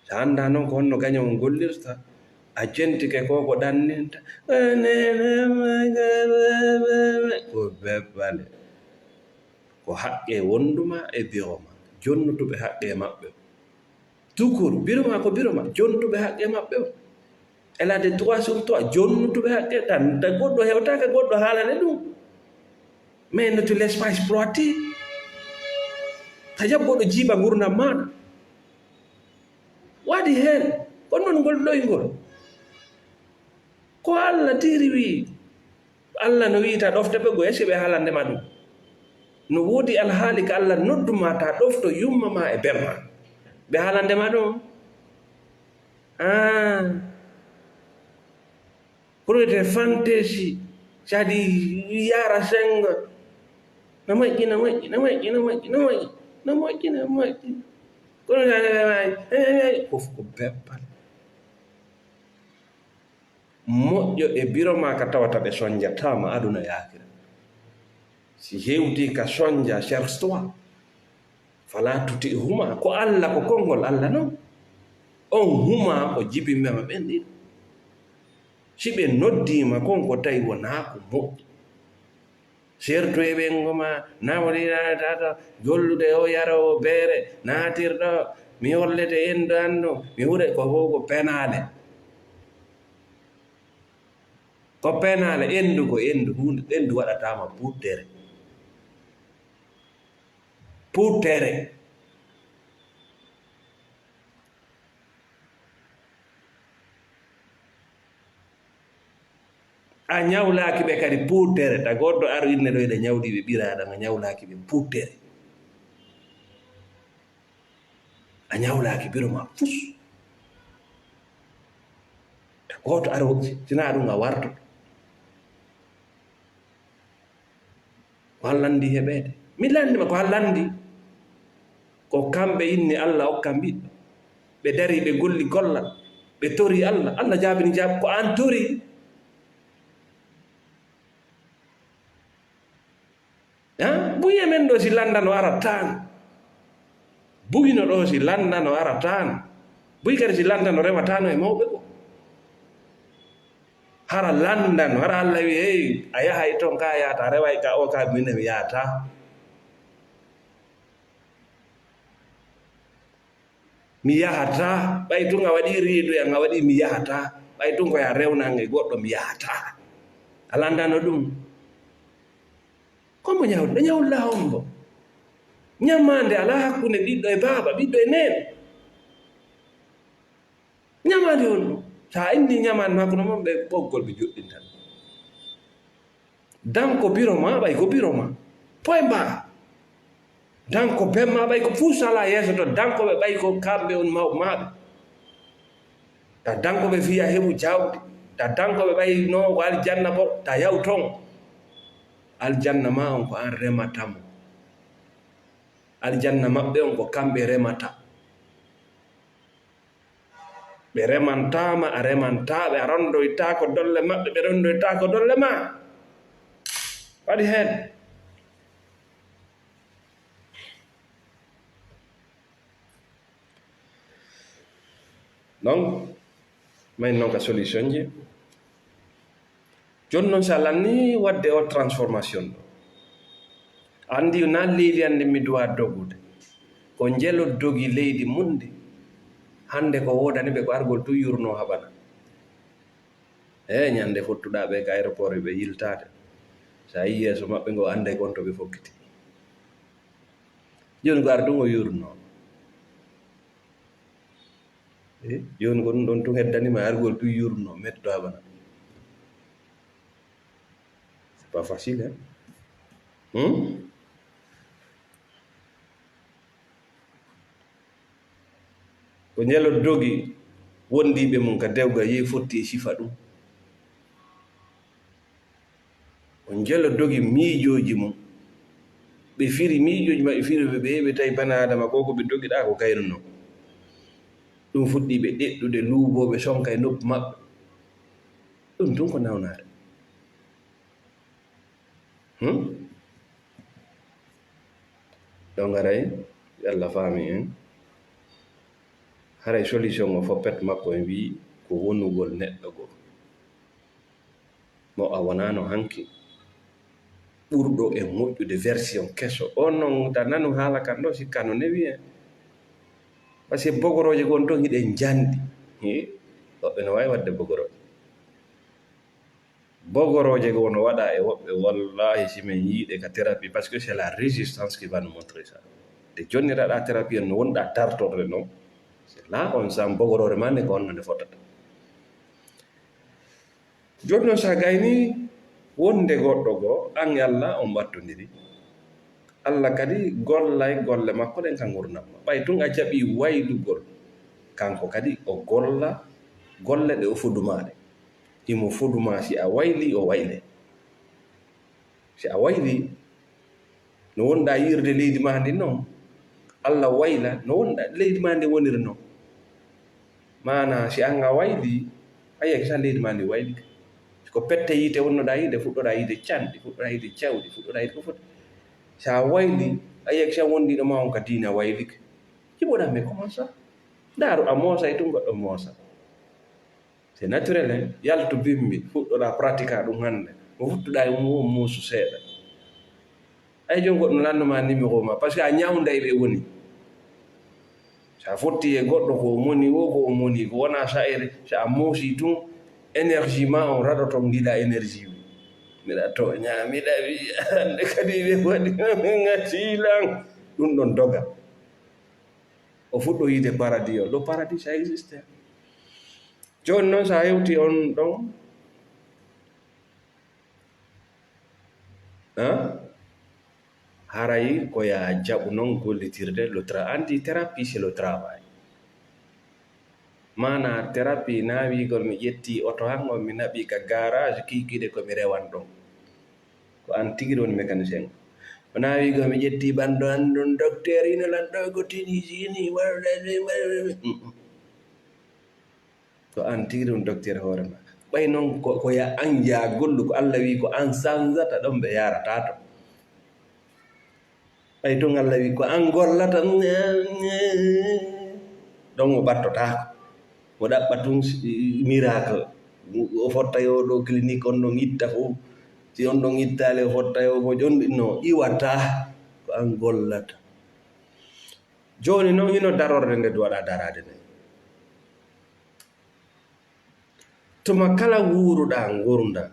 Si a anndaa non ko honno gaño on gollirta, a jentike ko ko ɗanninta. Ko bebbale. Ko haqqe wonduma e biro ma. Jonnutuɓe haqqe maɓɓe. Tukur, biro ma ko biro ma. Jonnutuɓe haqqe maɓɓe. Elle a des trois sur trois. Jonnutuɓe haqqe tan. Ta goɗɗo hewtaka goɗɗo haalane ɗum. Mais ne te laisse pas exploiter. Ta jaɓ goɗɗo jiiba ngurndan maɗa. Waɗi heen. Ko non ngol ɗoyngol. Ko Allah tiri wi. Allah no wi'i ta ɗofta ɓe, go esi ɓe haalande ma ɗum. No woodi alhaali ka Allah noddu ma ta ɗofto yumma ma e bemma. Ɓe haalande ma ɗum. Ah. Ko ɗum wiyetee fantaisie. Cadi yara sengo. Na moƴƴi, na moƴƴi, na moƴƴi, na moƴƴi, na moƴƴi, na moƴƴi, na moƴƴi. Ko ɗum wiyetee, fof ko beppal. Moƴƴo e biro ma ka tawata ɓe sonjataama aduna e aakhira. Si hewti ka sonja, cherche-toi. Fala tuti huma, ko Allah, ko konngol Allah non. On huma ko jibinɓe ma ɓen ɗin. Si ɓe noddiima kon ko tawi wonaa ko moƴƴi. Sertu e ɓengo ma, nawrira tata, gollude o yara o beere, naatirɗo, mi hollete endu andu, mi hure ko fof ko penaale. Ko penaale, endu ko endu, huunde, endu waɗataama puttere. Puttere. A ñawlaaki ɓe kadi puttere. Ta goɗɗo aru inne ɗo eɗe ñawɗi ɓe ɓiraaɗo, a ñawlaaki ɓe puttere. A ñawlaaki biro ma fus. Ta gooto ara, sina ɗum a warto. Ko an lanndi heɓeede. Mi lanndi ma ko an lanndi. Ko kamɓe inni Allah okkan ɓiɗɗo. Ɓe dari, ɓe golli gollal. Ɓe tori Allah. Allah jaabini jaab ko an tori. Ha? Buy e men ɗo si lanndano ara tan. Buyno ɗo si lanndano ara tan. Buy kadi si lanndano rewatano e mawɓe ko. Hara lanndano, hara Allah wi, "Hey, a yahay ton ka yahata, a reway ka o ka minen yahata." Mi yahataa, ɓay tun a waɗii riidu e an, a waɗii mi yahataa, ɓay tun ko ya rewnan e goɗɗo, mi yahataa. A lanndano ɗum. Ko mo ñawɗo? Ñawla hombo? Ñamaande alaa hakkunde ɓiɗɗo e baaba, ɓiɗɗo e neen. Ñamaande honɗum? So a inni ñamaande hakkunde mon, ɓe ɓoggol ɓe joɗɗinta. Danko biro ma, ɓay ko biro ma. Point barre. Danko ben ma, ɓay ko fuu salaa yeeso to. Danko ɓe, ɓay ko kamɓe on mawɓe maaɓe. Ta danko ɓe fiya heɓu jawdi. Ta danko ɓe, ɓay no ko aljanna bo, ta yaw ton. Aljanna ma on ko an remata mo. Aljanna maɓɓe on ko kamɓe remata. Ɓe remantaa ma, a remantaa ɓe, a ronndoytaako dolle maɓɓe, ɓe ronndoytaako dolle ma. Waɗi heen. Donc, may noon ka solution ji. Jooni noon, so a lannii waɗde o transformation ɗo, anndi na leydi anndi mi duwa dogude. Ko njelo dogi leydi mun ndi. Hannde ko woodani ɓe ko argol tun yurno haɓana. E ñande fottuɗaa ɓe ka aéroport ɓe yiltaade. So a yii yeeso maɓɓe ngo, annday kon to ɓe fokkiti. Jooni ko ar tun o yurno. E, jooni ko ɗum ɗon tun heddani ma, argol tun yurno, metto haɓana. C'est pas facile, hein? Hmm? Ko njelo dogi wondiiɓe mum ka dewgal, yehi fotti e sifa ɗum. Ko njelo dogi miijooji mum. Ɓe firi miijooji maɓɓe, firi ɓe, ɓe, ɓe tawi bana Adama ko, ko ɓe dogiɗaa ko kayruno. Ɗum fuɗɗi ɓe ɗeɗɗude, luubooɓe sonka e noppi maɓɓe. Ɗum tun ko nawnaare. Hmm? Ɗo ngaray, yo Allah faami en. Haray solution o fof pet makko en wii ko wonugol neɗɗo goo. Mo a wonaano hanki. Ɓurɗo e moƴƴude version keso. On non ta nanu haala kan ɗo, sikka no newi en. Parce que bogorooje gon ton hiɗen njandi. Hi, woɓɓe no waawi waɗde bogorooje. Bogorooje goo no waɗa e woɓɓe, wallahi, si men yiiɗe ka thérapie, parce que c'est la résistance qui va nous montrer ça. Nde jonniraɗaa thérapie, no wonɗaa dartorde non, c'est là on sent bogoroore ma nde ko honno nde fotata. Jooni non, so a gaynii wonde goɗɗo goo, an e Allah on ɓattondiri. Allah kadi gollay golle makko ɗen ka ngurndan ma. Ɓay tun a jaɓii waylugol, kanko kadi o golla golle ɗe o foduma ɗe. Himo foduma si a waylii, o wayle. Si a waylii, no wonɗaa yi'irde leydi maa ndin non, Allah wayla, no wonɗaa leydi maa ndin woniri non. Maanaa, si an a waylii, a yi'ay kadi leydi maa ndin waylike. Ko pette yiite wonnoɗaa yi'ude, fuɗɗoɗaa yi'ude canɗi, fuɗɗoɗaa yi'ude jawɗi, fuɗɗoɗaa yi'ude ko foti. Si a waylii, a yi'ay kadi wondiiɗo maa on ka diina waylike. Jiɓoɗaa mais comment ça? Ndaaru, a moosay tun, goɗɗo moosa. C'est naturel, hein? Yaltu bimbi, fuɗɗoɗaa pratique ɗum hannde. Mo futtuɗaa e mum, o muusu seeɗa. Ay, jon goɗɗo lannduma numéro ma, parce que a ñawnda e ɓe woni. So a fotti e goɗɗo ko o moni wo, ko o moni ko wona sa'ere, so a moosi tun, énergie ma on raɗoto, ngila énergie wi. Miɗa tooña, miɗa wiya, hannde kadi ɓe waɗi, ngati lan. Ɗum ɗon doga. O fuɗɗo yiide paradis o. Le paradis, ça existe. Jooni noon, so a hewti on ɗon, ah, haray ko ya jaɓu noon gollitirde le tra-, anti thérapie, c'est le travail. Maanaa thérapie, naa wiigol mi ƴetti oto han on, mi naɓi ka garage, kiikiiɗe ko mi rewan ɗon. Ko an tigi woni mécanicien. Wonaa wiigol mi ƴetti ɓandu an ɗun, docteur ino lan ɗo ko tini sini, ko an tigi ɗum docteur hoore ma. Ɓay noon ko, ko ya an yaa gollu, ko Allah wii ko an sanzata ɗon, ɓe yaarataa to. Ɓay tun Allah wii ko an gollata, ɗon o ɓattotaako. O ɗaɓɓa tun miracle. O fotta yo ɗo clinique on ɗon itta fof. Si on ɗon ittaali, o fotta yo mo ƴonɗi. No iwata, ko an gollata. Jooni noon hino darorde nde duwaɗaa daraade nde. Tuma kala nguuruɗaa nguurndam,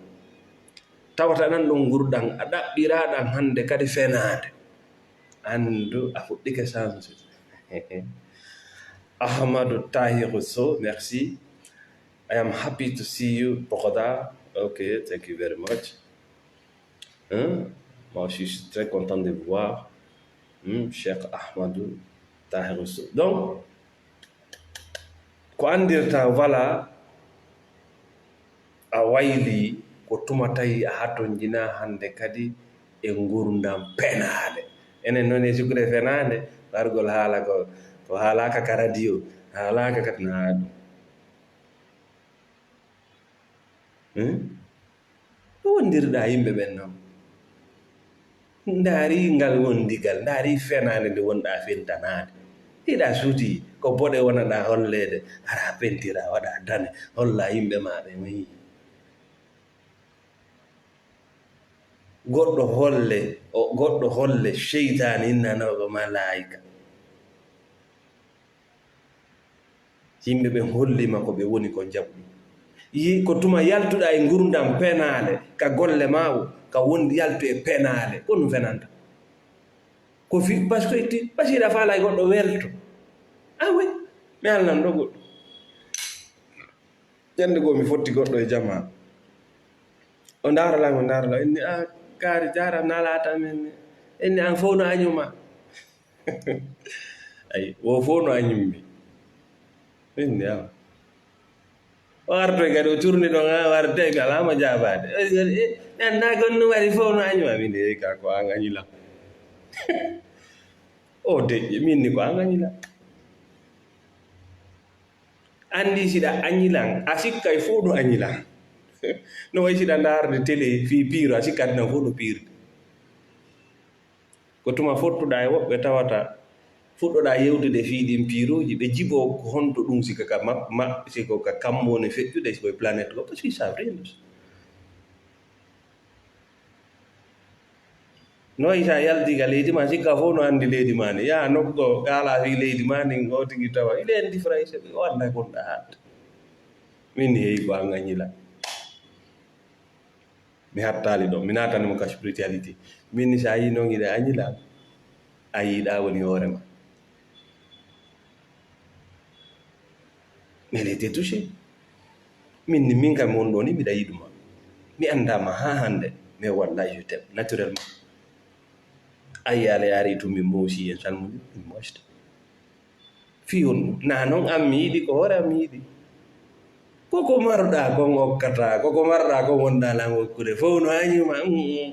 tawata nan ɗon nguurndam a ɗaɓɓiraa ɗam hannde kadi fenaande, anndu a fuɗɗike sansude. Ahmadou Tahirou Sow, merci. I am happy to see you, Pokoda. Okay, thank you very much. Hein? Moi aussi, je suis très content de vous voir. Hmm, Cheikh Ahmadou Tahirou Sow. Donc, ko anndirta, voilà, a wayli ko tuma tawi a hatonjinaa hannde kadi e nguurndam penaale. Enen noon e sukre fenaande, wargol haala ko, ko haalaaka ka radio, haalaaka ka, naa ɗum. Hmm? Ko wondirɗaa yimɓe ɓen noon? Ndaari ngal wondigal, ndaari fenaande nde wonɗaa fentanaade. Hiɗa suuti, ko boɗe wonaɗaa holleede, hara pentiraa, waɗaa dane, hollaa yimɓe maa ɓe, mi yii. Goɗɗo holle, o, goɗɗo holle seytaane innanooɗo malaayika. Yimɓe ɓen holliima ko ɓe woni ko jaɓu. Yi ko tuma yaltuɗaa e nguurndam penaale, ka golle maa o, ka won yaltu e penaale, ko ɗum fenanta. Ko fi, parce que itti, parce que hiɗa faalaa goɗɗo welto. Ah oui, mi haalnan ɗo goɗɗo. Ñannde goo mi fotti goɗɗo e jamaa. O ndaara lan, o ndaara lan. Inni, "Ah, kaari jaara nalaata men." Inni, "An fow no añuma." Ay, wo fow no añummi. Inni, "Ah." O artoy kadi, o turni ɗon, ah, warde mi alaa mo jaabaade. Eh, eh, mi anndaa ko on no waɗi fow no añuma. Min, eh, ka ko an añi lan. O deƴƴi, min ni ko an añi lan. Anndi siɗa añilan, a sikkay fow no añilan. No way siɗa ndaarde télé fii piiro, a sikka aduna fow no piirde. Ko tuma fottuɗaa e woɓɓe tawata fuɗɗoɗaa yewtude fii ɗin piirooji, ɓe jiboo ko honto ɗum, sika ka ma-, ma-, siko ka kammu woni feƴƴude, siko e planète goo, parce que ça vrai. No wayi sa yalti ka leydi ma, sikka fow no anndi leydi ma ndi. Yaha nokku goo, kaala fii leydi ma ndin, o tigi tawa, il est différent, o annda ko ɗa haaɗata. Min ni heyi ko an añila. Mi hattaali ɗon, mi naatani mo ka spiritualité. Min ni sa yii non hiɗa añila, a yiɗaa woni hoore ma. Mais elle était touchée. Min ni, min kam won ɗo ni, miɗa yiɗuma. Mi anndaa ma haa hannde, mais wallahi je t'aime, naturellement. Ayi, Alla yaari tun min moosi en salmoni, min moosde. Fii honɗum? Naa non an mi yiɗi, ko hoore an mi yiɗi. Ko ko maruɗaa kon okkataa, ko ko maruɗaa kon wonɗaa lan okkude, fow no añuma, mm, mm.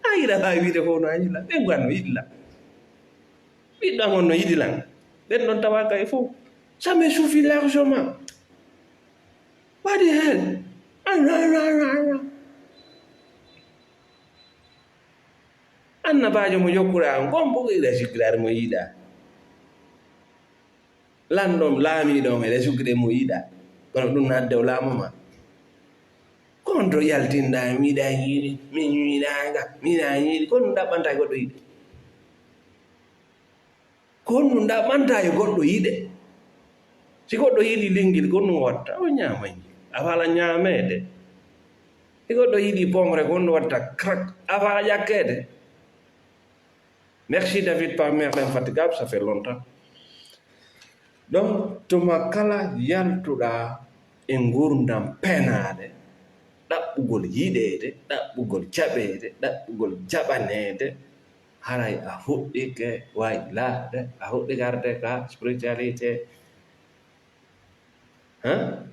A yiɗa faa wiide fow no añi lan, ɓen ko an no yiɗi lan. Ɓiɗɗo an on no yiɗi lan. Ɓen ɗon tawaaka e fow. Ça me suffit largement. What the hell? Ah, non, non, non, non. Annabaajo mo jokkure an, kon bugiɗa sikkiraare mo yiɗaa. Lanɗo on, laamiiɗo on, eɗa sukkude mo yiɗaa. Kono ɗum naatde o laamu ma. Ko honto yaltinɗaa, mi yiɗaa yiɗi, min mi yiɗaaka, mi yiɗaa yiɗi. Ko honɗum ɗaɓɓantaa e goɗɗo yiɗe? Ko honɗum ɗaɓɓantaa e goɗɗo yiɗe? Si goɗɗo yiɗi linngil, ko honɗum watta? O ñaama nji. A faala ñaameede. Si goɗɗo yiɗi pongre, ko honɗum watta? Crac. A faala ƴakkeede. Merci David Palmer, l'infatigable, ça fait longtemps. Donc, tuma kala yaltuɗaa e nguurndam penaale, ɗaɓɓugol yiɗeede, ɗaɓɓugol jaɓeede, ɗaɓɓugol jaɓaneede, haray a fuɗɗike waylaade, a fuɗɗike arde ka spiritualité. Hein?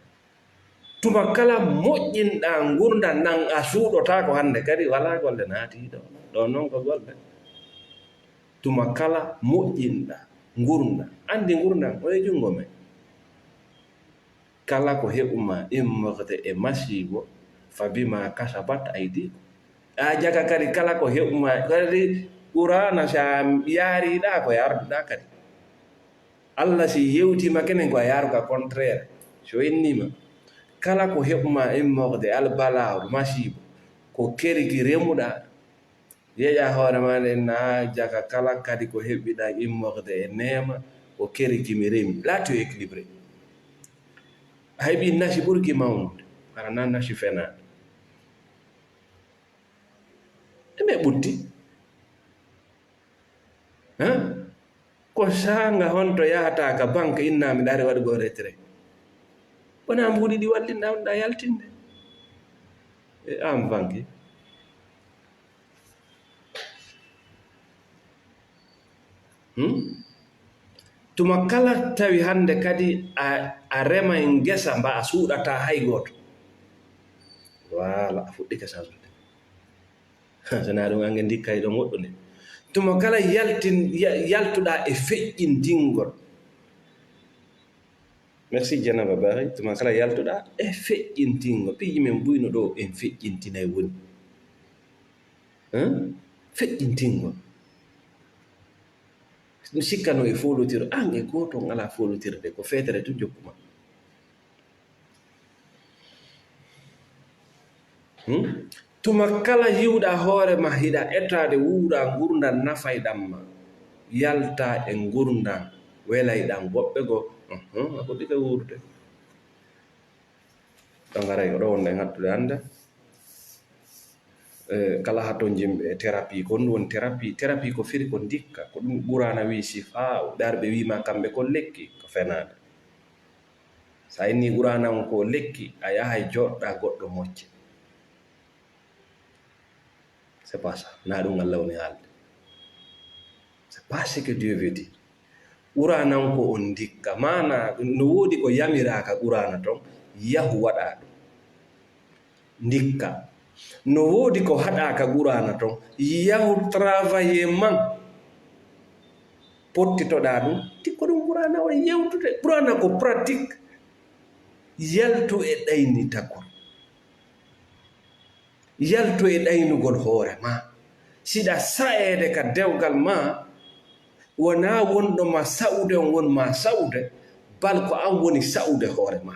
Tuma kala moƴƴinɗaa ngurndan ɗan, a suuɗotaako hannde kadi, walaa golle naati ɗo. Ɗo non ko golle. Tuma kala moƴƴinɗaa ngurndan, anndi ngurndan o e junngo men. Kala ko heɓumaa immorde e masiibo, fa bima kasabat aydikum. A jaka kadi kala ko heɓumaa, kadi Qur'aana, si a yaariɗaa ko yarduɗaa kadi. Alla si yewtiima kenen ko a yaaruka contraire. Si o inniima, kala ko heɓumaa immorde, albalaaru, masiibo, ko kerki remuɗaa, Yeƴa hoore ma nden na jaka kala kadi ko heɓɓiɗa immorde e neema, ko kere gimi remi. Laati o équilibré. Hay ɓi nasi ɓurki mawnude. Hara na nasi fenaɗo. E me ɓutti. Hein? Ko saanga honto yahata ka banque inna mi ɗaari waɗugo retrait. Wona mbuuɗi ɗi wallinɗa honɗa yaltinde. E an banque. Hmm? Tuma kala tawi hannde kadi a, a remay ngesa mba a suuɗata hay gooto. Wala a fuɗɗike sansude. Sona ɗum ange ndikkay ɗo moɗɗude. Tuma kala yaltin, ya-, yaltuɗa e feƴƴintingol. Merci Dieynaba Barry. Tuma kala yaltuɗa e feƴƴintingol. Piiji men buyno ɗo en feƴƴintinay woni. Hein? Feƴƴintingol. Mi sikkano e foolotiro, an e gooto on alaa foolotirde, ko feetere tun jokkuma. Hmm? Tuma kala yiwɗa hoore ma hiɗa etaade wuura ngurndan nafayɗan ma, yalta e ngurndan welayɗan woɓɓe goo. Uhum, a fuɗɗike wuurude. Ɗo ngaray ko ɗo wonɗen hattude hannde. Eh, kala hato jimɓe thérapie, ko ɗum woni thérapie. Thérapie ko firi ko ndikka, ko ɗum Qur'aana wi sifaa, ɓe ari ɓe wi ma kamɓe ko lekki, ko fenaande. Sa inni Qur'aana on ko lekki, a yahay joɗɗa goɗɗo mocce. C'est pas ça. Na ɗum Allah woni haalde. C'est pas ce que Dieu veut dire. Qur'aana on ko on ndikka. Maana, no woodi ko yamiraaka Qur'aana ton, yahu waɗa ɗum. Ndikka. No woodi ko haɗaaka Qur'aana ton, yahu travailler man. Pottitoɗa ɗum, tikko ɗum Qur'aana on yewtude. Qur'aana ko pratique. Yaltu e ɗaynitagol. Yaltu e ɗaynugol hoore ma. Siɗa sa'eede ka dewgal ma, wonaa wonɗo ma sa'ude on woni ma sa'ude, bal ko an woni sa'ude hoore ma.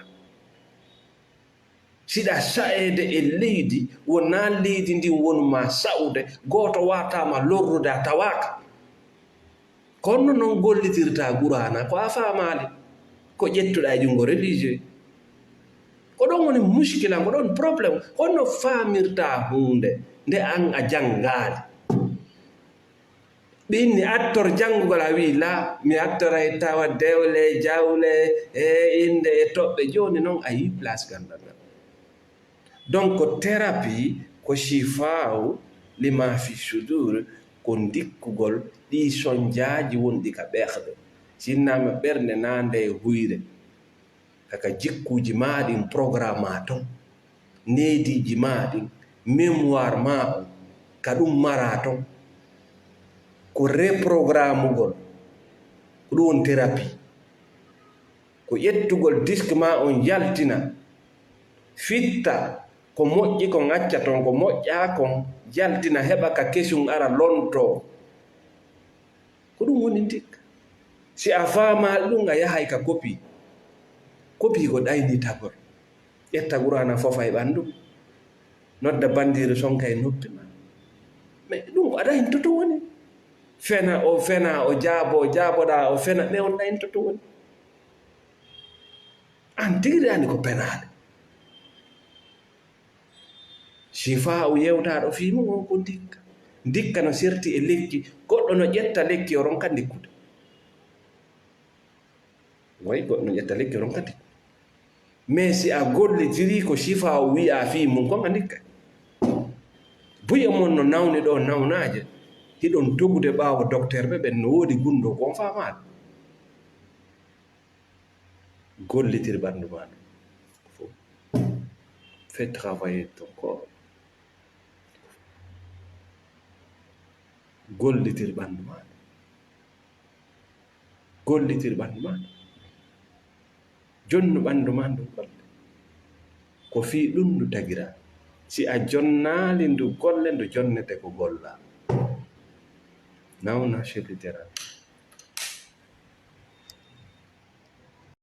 Siɗa sa'eede e leydi, wonaa leydi ndin woni ma sa'ude, gooto waataama lorrude a tawaaka. Kono non gollitirta Qur'aana, ko a faamaali, ko ƴettuɗa e junngo religieux. Ko ɗon woni muskilan, ko ɗon problème. Honno faamirta huunde nde an a janngaali? Ɓe inni attor janngugol, a wi'i, "Laa, mi attoray tawa dewle, jawle, e innde e toɓɓe." Jooni non a yi'i place ganndal ngal. Donc, thérapie ko shifaaw lima fi sudur, ko ndikkugol ɗi sonjaaji wonɗi ka ɓerɗe. Sinnaama ɓernde na nde huyre, kaka jikkuuji maa ɗin, programme maa ton, neediiji maa ɗin, mémoire maa on, ka ɗum maraa ton. Ko reprogrammugol, ko ɗum woni thérapie. Ko ƴettugol disk maa on yaltina, fitta ko moƴƴi kon, acca ton ko moƴƴaa kon, yaltina, heɓa ka kesun ara lontoo. Ko ɗum woni ndikka. Si a faamaali ɗum, a yahay ka kopi. Kopi ko ɗaynitagol. Ƴetta Qur'aana fofa e ɓanndu. Nodda banndiiru sonka e noppi ma. Mais ɗum ko a ɗaynitoto woni. Fena, o fena, o jaabo, o jaaboɗaa, o fena, mais on ɗaynitoto woni. An tigi andi ko penaale. Shifaa o yewtaaɗo fii mum on ko ndikka. Ndikka no serti e lekki. Goɗɗo no ƴetta lekki o ronka ndikkude. Way, goɗɗo no ƴetta lekki o ronka ndikkude. Mais si a gollitirii ko shifaa o wi'aa fii mum kon, a ndikka. Buy e mon no nawni ɗo nawnaaje, hiɗon togude ɓaawo dokterɓe ɓen, no woodi gunndoo ko on faamaade. Gollitir ɓanndu maa ɗum. Fof. Fais travailler ton corps. Gollitir ɓanndu maa ɗum. Gollitir ɓanndu maa ɗum. Jonnu ɓanndu maa ndu golle. Ko fii ɗum ndu tagiraa. Si a jonnaali ndu golle, ndu jonnete ko gollaa. Nawna sur le terrain.